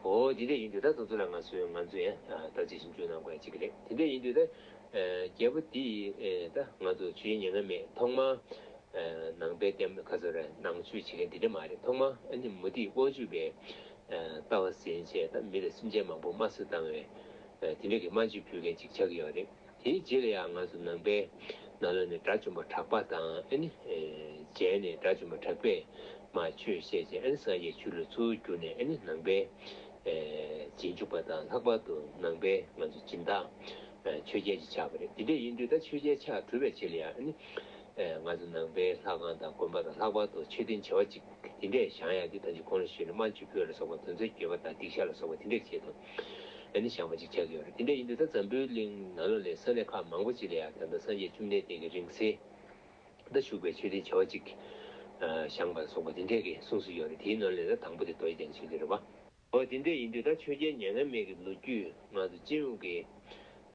འོ་དེ་འདྲ་ཡིན་དུས་ད་དེ་ཚོ་ལ་ང་ཚོས་ང་ཚོས་ཡང་བརྟག་དཔྱད་ཞིབ་འཇུག་གནང་དགོས་ཡ་གཅིག་རེད། དེ་འདྲ་ཡིན་དུས་ད་རྒྱལ་པོ་དེ་ཡིས་ད་ང་ཚོ་ཆོས་རྒྱལ་མྱ་ངན་མེད་ཐོག་མར། ནང་པའི་ལྟད་མོ་ག་ཚོད་རེད། ནང་ཆོས་བྱེད་མཁན་དེ་འདྲ་མ་རེད། ཐོག་མར་ཨ་ནི་མུ་སྟེགས་དབང་ཕྱུག་པའི་ལྟ་བ་ཟིན་བྱས་ད་མི་ལ་སེམས་ཅན་མང་པོ་དམར་གསོད་བཏང་བའི་དེ་འདྲ་གི་དམར་མཆོད་ཕུལ་མཁན་ཅིག་ཆགས་ཀྱི་ཡོད་རེད། དེའི་རྗེས་ལ་ཡང་ང་ཚོ་ནང་པའི་ནང་ལོགས་ནས་དགྲ་བཅོམ་པ་གྲགས་པ་དང་ཨ་ནི་མཇལ་ནས་དགྲ་བཅོམ་པ་གྲགས་པས་མར་ཆོས་བཤད་བྱས་ཨ་ནི་སངས་རྒྱས་ཆོས་ལུགས་ཚུར་བསྒྱུར་ནས་ཨ་ནི་ནང་པའི་རྗེས་འཇུག་པ་དང་ལྷག་པར་དུ་ནང་པའི་ང་ཚོ་སྦྱིན་བདག་ཆོས་རྒྱལ་ཅིག་ཆགས་པ་རེད། དེ་འདྲ་ཡིན་དུས་ད་ཆོས་རྒྱལ་ཆགས་གྲུབ་པའི་རྗེས་ལ་ཡང་ཨ་ནི། ང་ཚོ་ནང་པའི་ལྷ་ཁང་དང་དགོན་པ་དང་ལྷག་པར་དུ་མཆོད་རྟེན་བྱེ་བ་གཅིག་དེ་འདྲས་བཞེངས་ཡག་དེ་ད་ཅི་གོང་ལ་ཞུས་ནས་དམར་མཆོད་ཕུལ་ལ་སོགས་པ་དོན་ཚན་བརྒྱད་པ་དང་སྡིག་བཤགས་ལ་སོགས་པ་དེ་འདྲས་བྱས་དང་ཨ་ནི་བཞེངས་པ་ཅིག་ཆགས་ཀྱི་ཡོད་རེད། དེ་འདྲས་ཡིན་དུས་ད་འཛམ་བུའི་གླིང་ནང་ལོགས་ལ་ས་གནས་ཁག་མང་པོ་ཅིག་ལ་ཡང་ད་ལྟ་སངས་རྒྱས་བཅོམ་ལྡན་འདས་ཀྱི་རིང་བསྲེལ་ད་བཞུགས་པའི་མཆོད་རྟེན་བྱེ་བ་གཅིག་བཞེངས་པ་ལ་སོགས་པ་དེ་འདྲས་ཀྱི་གསུངས་སྲོལ་ཡོད་རེད། དེའི་ནང་ལས་ད་དང་པོ་དེ་རྡོ་རྗེ་གདན་མཆོད་རྟེན་རེད་པ། འོ་དེ་འདྲས་ཡིན་དུས་ད་ཆོས་རྒྱལ་མྱ་ངན་མེད་ཀྱི་ལོ་རྒྱུས་ང་ཚོ་སྤྱི་ཡོངས་ཀྱི་